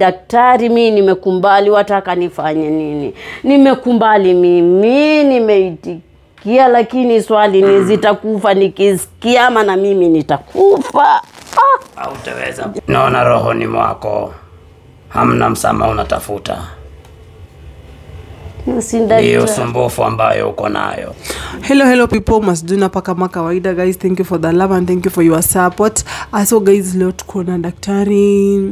Daktari, mimi nimekumbali, wataka nifanye nini? Nimekumbali mimi, nimeitikia, lakini swali ni zitakufa nikisikia ama na mimi nitakufa. Hautaweza. Naona roho ni mwako hamna msamaha unatafuta. Ni usumbufu ambayo uko nayo. Hello, hello people, masduna pa kama kawaida guys. Thank you for the love and thank you for your support. So guys, leo tuko na daktari.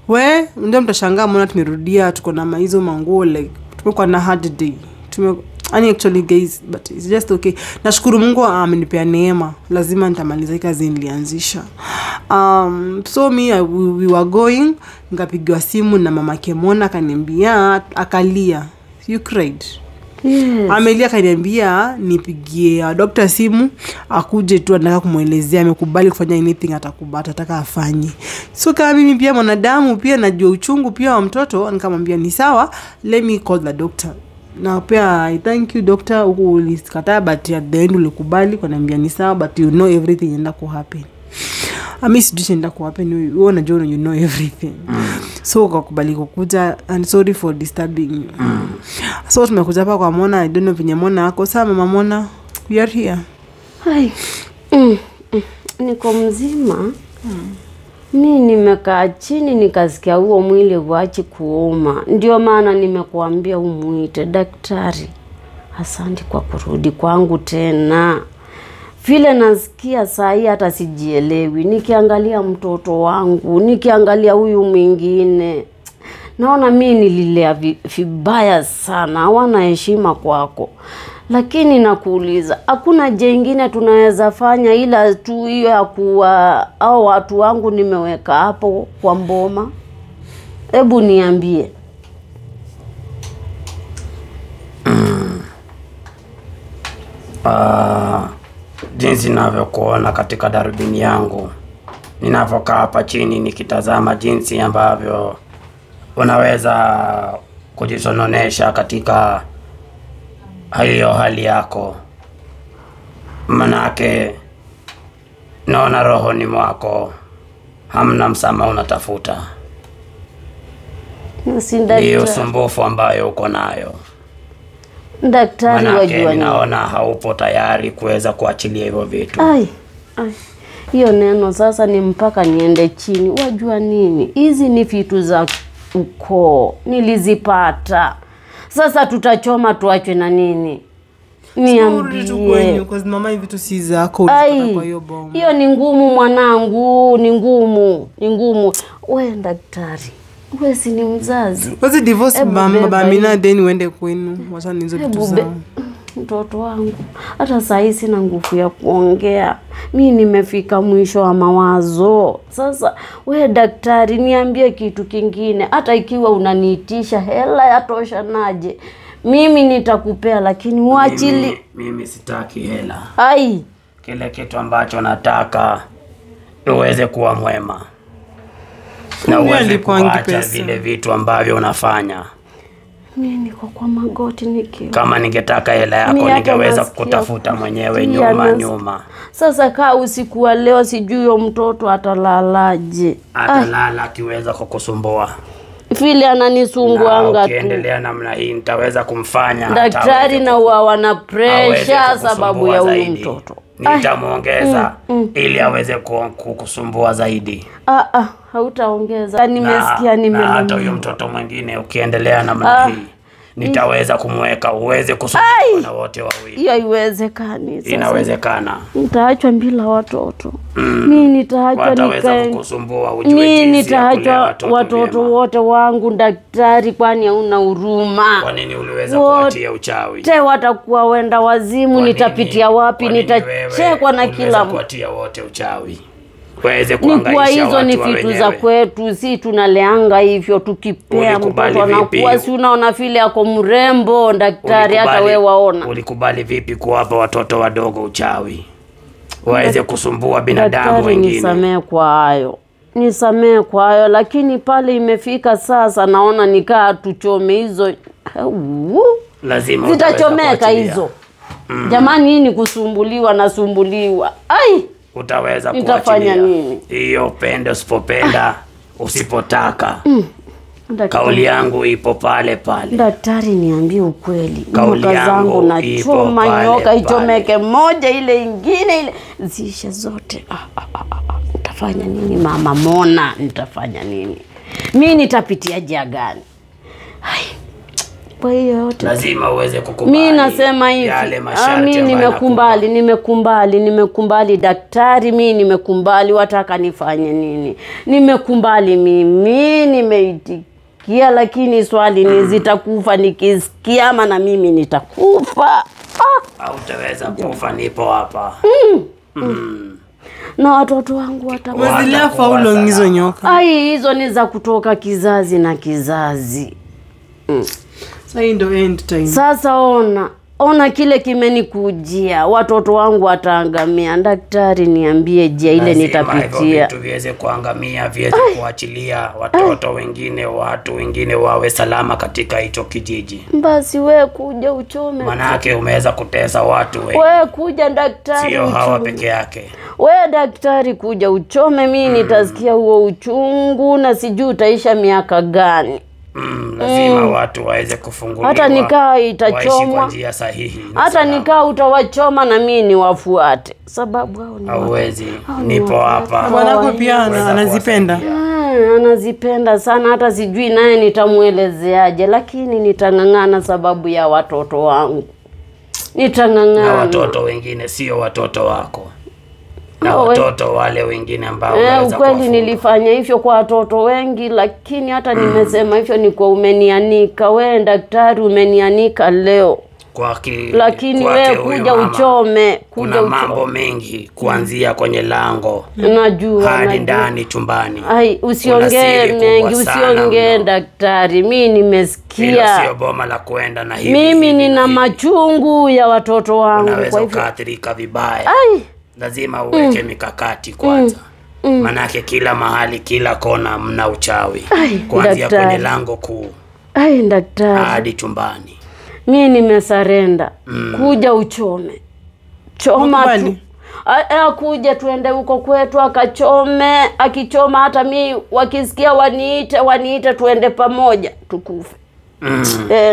We, ndio mtashangaa mbona tumerudia, tuko na maizo manguo like tumekuwa na hard day. Tume actually guys, but it's just okay. Nashukuru Mungu amenipea neema. Lazima nitamaliza kazi nilianzisha. So me we were going, nikapigiwa simu na mama Kemona akaniambia, akalia. You cried. Yes. Amelia akaniambia nipigie doctor simu akuje tu, anataka kumuelezea amekubali kufanya anything atakubali atataka afanye. So kama mimi pia mwanadamu pia najua uchungu pia wa mtoto, nikamwambia ni sawa, let me call the doctor. Na pia I thank you doctor, huko ulikataa but at the end ulikubali, kaniambia ni sawa but you know everything inaenda ku happen. Ami sijui inaenda ku happen, wewe unajua you know everything. So ukakubali kukuja and sorry for disturbing you. So tumekuja hapa kwa Mona, I don't know venye Mona ako. Sawa mama Mona, we are here. Hai. Niko mzima. Mimi nimekaa chini nikasikia huo mwili uachi kuuma. Ndio maana nimekuambia umuite daktari. Asante kwa kurudi kwangu tena. Vile nasikia saa hii hata sijielewi. Nikiangalia mtoto wangu, nikiangalia huyu mwingine, naona mimi nililea vibaya sana, hawana heshima kwako. Lakini nakuuliza, hakuna jengine tunaweza fanya ila tu hiyo ya kuwa au watu wangu nimeweka hapo kwa mboma? Hebu niambie. Jinsi ninavyokuona katika darubini yangu, ninavyokaa hapa chini nikitazama jinsi ambavyo unaweza kujisononesha katika hiyo hali yako, manake naona roho ni mwako hamna msamaha unatafuta. Ni usumbufu ambayo uko nayo. Daktari, wajua naona haupo tayari kuweza kuachilia hivyo vitu. Ai, ai. Hiyo neno sasa ni mpaka niende chini. Wajua nini? Hizi ni vitu za ukoo nilizipata. Sasa tutachoma tuachwe na nini? Niambie. Because mama hivi vitu si zako ulipata kwa hiyo bomu. Hiyo ni ngumu mwanangu, ni ngumu, ni ngumu. We daktari, wewe si ni mzazi. Wewe divorce mama Amina then uende kwenu. Wacha nizo vitu zao. Mtoto wangu, hata saa hii sina nguvu ya kuongea. Mimi nimefika mwisho wa mawazo. Sasa we daktari, niambie kitu kingine. Hata ikiwa unaniitisha hela yatosha naje, mimi nitakupea, lakini uachili. Mimi sitaki hela. Ai, kile kitu ambacho nataka uweze kuwa mwema na uweze kuacha vile vitu ambavyo unafanya. Mimi niko kwa magoti nikiwa. Kama ningetaka hela yako ningeweza kukutafuta mwenyewe nyuma nyuma. Sasa kaa usiku wa leo sijui huyo mtoto atalalaje. Atalala akiweza kukusumbua. Vile ananisumbuanga tu. Ukiendelea namna hii nitaweza kumfanya daktari na wana pressure sababu ya huyu mtoto. Nitamuongeza ili aweze kukusumbua zaidi. Hautaongeza. Nimesikia nimeona. Hata huyo mtoto mwingine ukiendelea namna hii nitaweza kumweka uweze kusumbua na wote wawili. Hiyo haiwezekani. Sasa inawezekana. Nitaachwa bila watoto. Mimi nitaachwa nikae kukusumbua ujue jinsi ya kulea watoto wote wangu daktari, kwani hauna huruma? Kwa nini uliweza kuatia uchawi? Te watakuwa wenda wazimu, nitapitia wapi? Nitachekwa na kila mtu. Kuatia wote uchawi. Waweze kuhangaisha hizo watu ni vitu za kwetu, si tunaleanga hivyo tukipea mtoto anakuwa, si unaona vile ako mrembo daktari, hata wewe waona. Ulikubali vipi kuwapa watoto wadogo uchawi waweze kusumbua binadamu wengine? Nisamee kwa hayo. Nisamee kwa hayo, lakini pale imefika sasa naona nikaa tuchome hizo. Lazima zitachomeka hizo. Jamani, hii ni kusumbuliwa na sumbuliwa. Ai, utaweza nitafanya kuachilia nini? Hiyo pende usipopenda usipotaka. Kauli yangu ipo pale pale. Daktari, niambie ukweli. Kauli Nyoka zangu yangu ipo nachoma, pale nyoka pale. ichomeke moja ile ingine ile ziishe zote. Nitafanya nini mama Mona? Nitafanya nini? Mimi nitapitia njia gani? Ai, kwa hiyo yote Lazima uweze kukubali. mimi nasema hivi, yale masharti mimi ambayo nimekumbali, nimekumbali daktari, mimi nimekumbali, wataka nifanye nini? Nimekumbali mimi, nimeitikia, lakini swali ni zitakufa nikisikia ama na mimi nitakufa. Hautaweza kufa, nipo hapa. Na watoto wangu watakufa. Umezilea for how long hizo nyoka? Ai, hizo ni za kutoka kizazi na kizazi. Sasa hii ndio end time. Sasa ona kile kimenikujia, watoto wangu wataangamia. Daktari, niambie jia ile nitapitia. Vitu viweze kuangamia, viweze kuachilia watoto wengine, watu wengine wawe salama katika hicho kijiji. Basi we kuja uchome. Manake umeweza kutesa watu wengi. We kuja daktari, sio hawa peke yake. We daktari, kuja uchome, mimi nitasikia huo uchungu na sijui utaisha miaka gani. Lazima watu waweze kufunguliwa. Hata nikaa itachomwa. Kwa njia sahihi. Hata nikaa utawachoma na mimi niwafuate. Sababu hao ni hauwezi. Nipo hapa. Bwanako pia anazipenda. Anazipenda sana, hata sijui naye nitamuelezeaje, lakini nitang'ang'ana sababu ya watoto wangu. Nitang'ang'ana. Na watoto wengine sio watoto wako. Na watoto wale wengine ambao unaweza ukweli kuwafunga. Nilifanya hivyo kwa watoto wengi, lakini hata nimesema hivyo ni kwa umenianika. We daktari, umenianika leo. Lakini we kuja uchome, kuja uchome. Mambo mengi kuanzia kwenye lango. Najua, hadi ndani chumbani. Ai, usiongee mengi, usiongee daktari. Mimi nimesikia. Hilo sio boma la kuenda na hivi. Mimi nina machungu ya watoto wangu. Unaweza ukaathirika vibaya. Ai, lazima uweke mikakati kwanza. Manake kila mahali, kila kona mna uchawi. Kuanzia kwenye lango kuu. Ai daktari, hadi chumbani. Mimi nimesarenda. Kuja uchome. Choma tu. Kuja tuende huko kwetu akachome, akichoma hata mimi wakisikia waniite tuende pamoja tukufe.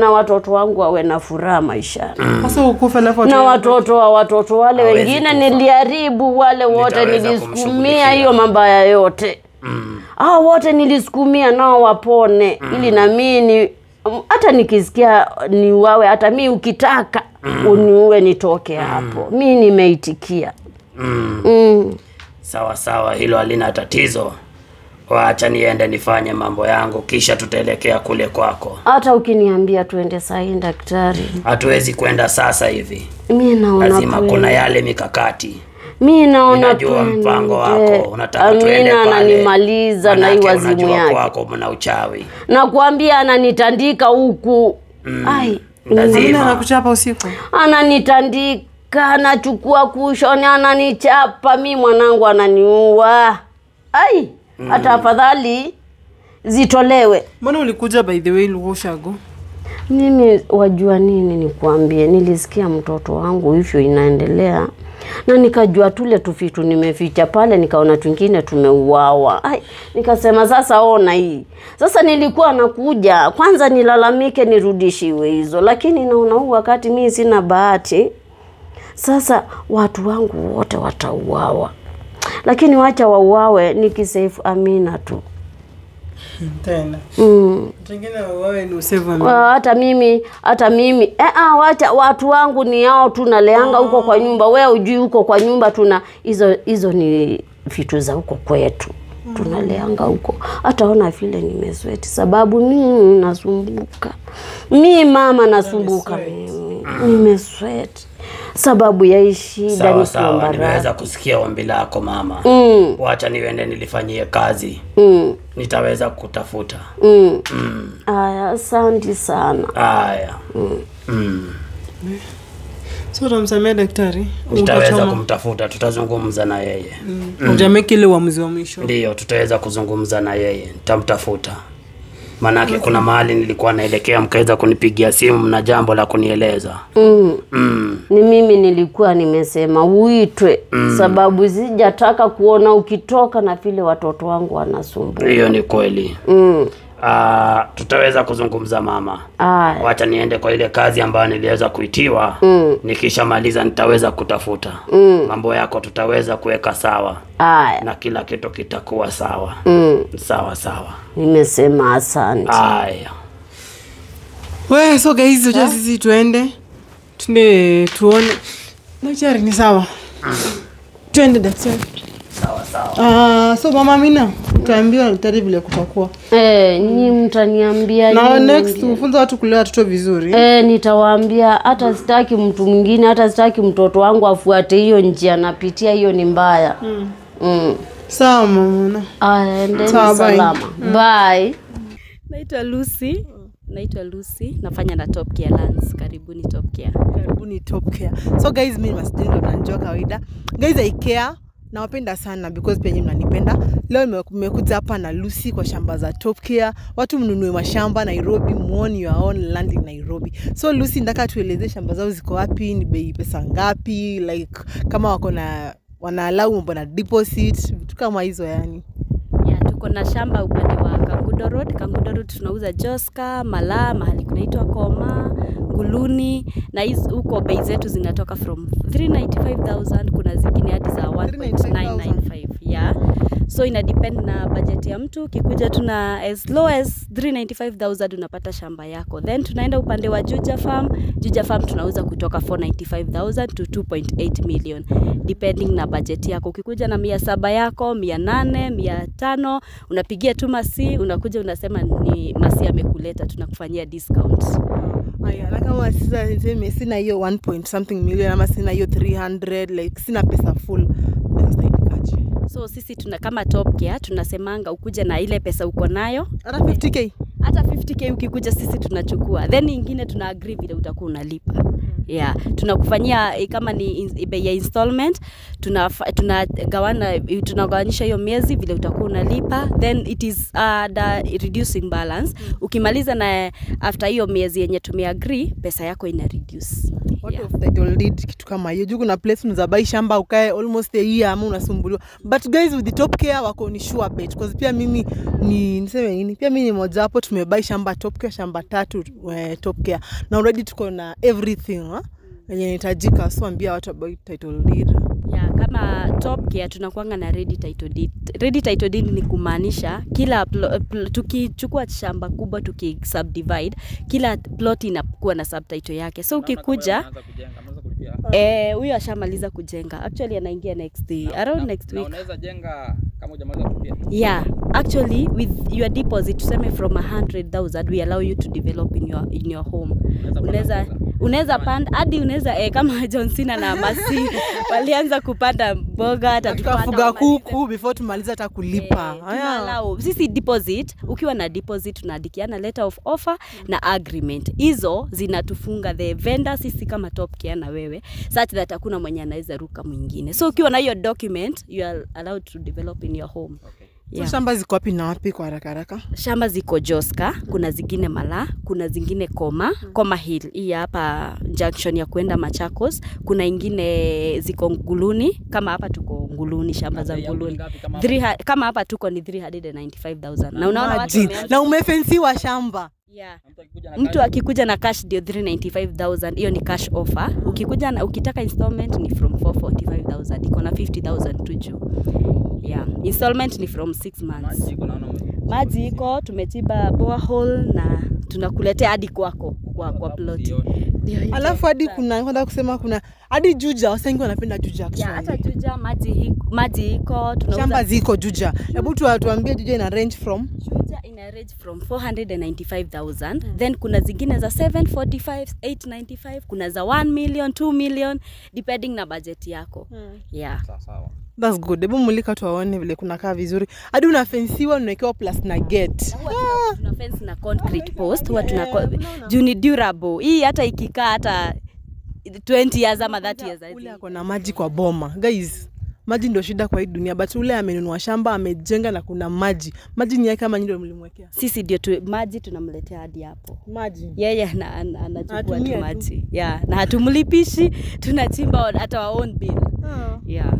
Na watoto wangu wawe na furaha maishani. Sasa ukufa alafu na watoto wa watoto wale wengine niliharibu, wale wote nilisukumia hiyo mabaya yote. Hao wote nilisukumia nao wapone ili na mimi hata nikisikia niuawe, hata mimi ukitaka uniue nitoke hapo. Mimi nimeitikia. Sawa sawa, hilo halina tatizo. Waacha niende nifanye mambo yangu kisha tutaelekea kule kwako. Hata ukiniambia tuende sahi daktari. Hatuwezi kwenda sasa hivi. Mimi naona lazima kuna yale mikakati. Mimi naona najua mpango wako, unataka tuende pale. Ananimaliza na hii wazimu yake. Kwako mna uchawi. Nakwambia ananitandika huku. Ai, lazima anakuchapa usiku. Ananitandika, anachukua kushoni, ananichapa mimi, mwanangu ananiua. Ai, hata afadhali zitolewe. Mbona ulikuja by the way Lugoshago? Mimi wajua nini nikuambie, nilisikia mtoto wangu hivyo inaendelea. Na nikajua tule tufitu nimeficha pale, nikaona twingine tumeuawa. Ai, nikasema sasa ona hii. Sasa nilikuwa nakuja kwanza nilalamike nirudishiwe hizo, lakini naona huu wakati mimi sina bahati. Sasa watu wangu wote watauawa. Lakini wacha wauawe, nikisave Amina tu. Tena. Tengine wauawe ni usave Amina. Hata mimi wacha watu wangu ni hao tunaleanga huko kwa nyumba. Wewe hujui huko kwa nyumba tuna hizo ni vitu za huko kwetu. Tunaleanga huko. Hata ona vile nimesweat sababu mimi nasumbuka. Mimi mama nasumbuka mimi. Nimesweat sababu ya shida ni sawa. Nimeweza kusikia ombi lako mama. Wacha niende nilifanyie kazi. Nitaweza kutafuta. Aya, asante sana. Aya. So utamsamea daktari? Nitaweza kumtafuta, tutazungumza na yeye. Hujamake ile uamuzi wa mwisho. Ndio, tutaweza kuzungumza na yeye. Nitamtafuta. Manake kuna mahali nilikuwa naelekea mkaweza kunipigia simu na jambo la kunieleza. Ni mimi nilikuwa nimesema uitwe sababu sijataka kuona ukitoka na vile watoto wangu wanasumbua. Hiyo ni kweli. Tutaweza kuzungumza mama. Wacha niende kwa ile kazi ambayo niliweza kuitiwa. Nikishamaliza nitaweza kutafuta. Mambo yako tutaweza kuweka sawa. Na kila kitu kitakuwa sawa. Sawa sawa. Nimesema asante. Haya. We, so guys, wacha sisi tuende. Tuende tuone. Daktari ni sawa. Tuende daktari. Sawa sawa. So mama Amina, utaambiwa daktari vile kutakuwa. Nyinyi mtaniambia. Na next tufunze watu kulea watoto vizuri. Nitawaambia hata sitaki mtu mwingine, hata sitaki mtoto wangu afuate hiyo njia napitia, hiyo ni mbaya. Sawa mama. Endeni salama. Bye. Naitwa Lucy. Naitwa Lucy, nafanya na Top Care Lands. Karibuni Top Care. Karibuni Top Care. So guys, mimi masijendo mnanijua kawaida. Guys, I care. Nawapenda sana because pia nyinyi mnanipenda. Leo nimekuja hapa na Lucy kwa shamba za Top Care. Watu mnunue mashamba Nairobi, muone your own land in Nairobi. So Lucy, nataka tueleze shamba zao ziko wapi, ni bei pesa ngapi, like kama wako na wanaalau mambo na deposit, vitu kama hizo yani. Tuko na shamba upande wa Kangudo Road. Kangudo Road tunauza Joska, Malaa, mahali kunaitwa Koma, Nguluni, na huko bei zetu zinatoka from 395,000, kuna zingine hadi za 1.995. Yeah. So ina depend na budget ya mtu. Ukikuja tuna as low as 395,000 unapata shamba yako. Then tunaenda upande wa Juja Farm. Juja Farm tunauza kutoka 495,000 to 2.8 million depending na budget yako. Ukikuja na 700 yako, 800, 500, unapigia tu Masi, unakuja unasema ni Masi amekuleta, tunakufanyia discount. Aya, na kama sasa niseme sina hiyo 1 point something million ama sina hiyo 300, like sina pesa full. So sisi tuna kama Top Care tunasemanga ukuja na ile pesa uko nayo hata 50k. Hata 50k ukikuja sisi tunachukua. Then nyingine tuna agree vile utakuwa unalipa. Yeah, tunakufanyia kama ni bei ya installment, tunagawana, tunagawanyisha hiyo miezi vile utakuwa unalipa. Then it is the reducing balance. Ukimaliza na after hiyo miezi yenye tumeagree, pesa yako ina reduce. What of title deed kitu kama hiyo? Juu kuna place unaweza buy shamba ukae almost a year ama unasumbuliwa. But guys, with the Top Care wako ni sure bet, because pia mimi ni niseme nini? Pia mimi ni mmoja hapo tumebuy shamba Top Care, shamba 3 Top Care. Na already tuko na everything yenye inahitajika. So ambia watu about title deed. Yeah, kama Top Care tunakuanga na ready title deed. Ready title deed ni kumaanisha kila tukichukua shamba kubwa tuki subdivide, kila plot inakuwa na subtitle yake. So ukikuja huyo ashamaliza kujenga. Actually anaingia next day, around next week. Na unaweza jenga kama hujamaliza kulipia. Yeah, actually with your deposit tuseme from 100,000 we allow you to develop in your home. Unaweza panda hadi unaweza kama John Cena na Masi walianza kupanda mboga, hata tukafuga kuku before tumaliza hata kulipa. Tunalao sisi deposit, ukiwa na deposit tunaandikiana letter of offer na agreement. Hizo zinatufunga the vendor sisi kama Top Care na wewe, such that hakuna mwenye anaweza ruka mwingine. So ukiwa na hiyo document you are allowed to develop in your home. Okay. Yeah. So shamba ziko wapi na wapi kwa haraka haraka? Shamba ziko Joska, kuna zingine Malaa, kuna zingine Koma, Koma Hill hii hapa junction ya kuenda Machakos, kuna ingine ziko Nguluni, kama hapa tuko Nguluni, shamba za Nguluni. Kama hapa tuko ni 395,000. Na unaona watu na umefensiwa shamba. Yeah. Mtu akikuja na cash ndio 395,000, hiyo ni cash offer. Ukikuja na ukitaka installment ni from 445,000, iko na 50,000 tu juu. Yeah, installment ni from 6 months. Maji iko, tumechimba borehole na tunakuletea hadi kwako kwa plot. Alafu hadi kuna nataka kusema kuna hadi Juja, wasengi wanapenda Juja actually. Yeah, hata Juja maji iko, tunauza shamba ziko Juja. Hebu tuambie Juja ina range from? Juja ina range from 495,000. Then kuna zingine za 745, 895, kuna za 1 million, 2 million depending na budget yako. Yeah. Sawa. That's good. Hebu mulika tuwaone vile kunakaa vizuri. Hadi unafensiwa, unawekewa plus na gate. Tuna fence na concrete post, huwa tuna juu ni durable. Hii hata ikikaa hata 20 years ama 30 years. Ule ako na maji kwa boma. Guys, maji ndio shida kwa hii dunia, but ule amenunua shamba, amejenga na kuna maji. Maji ni yake kama nyinyi ndio mlimwekea? Sisi ndio maji tunamletea hadi hapo. Maji. Yeye anachukua tu maji. Yeah, na hatumlipishi, tunachimba hata our own bill. Yeah.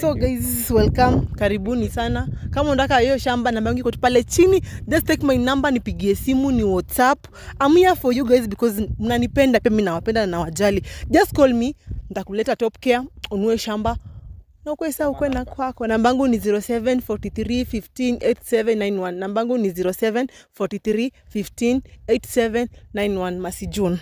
So guys, welcome, karibuni sana. Kama unataka hiyo shamba, namba yangu iko tu pale chini. Just take my number, nipigie simu, ni WhatsApp. I'm here for you guys because mnanipenda, pia mimi nawapenda na nawajali. Just call me, nitakuleta Top Care, ununue shamba na ukwe sawa, ukwe na kwako. Namba yangu ni 0743158791. Namba yangu ni 0743158791. Masi June.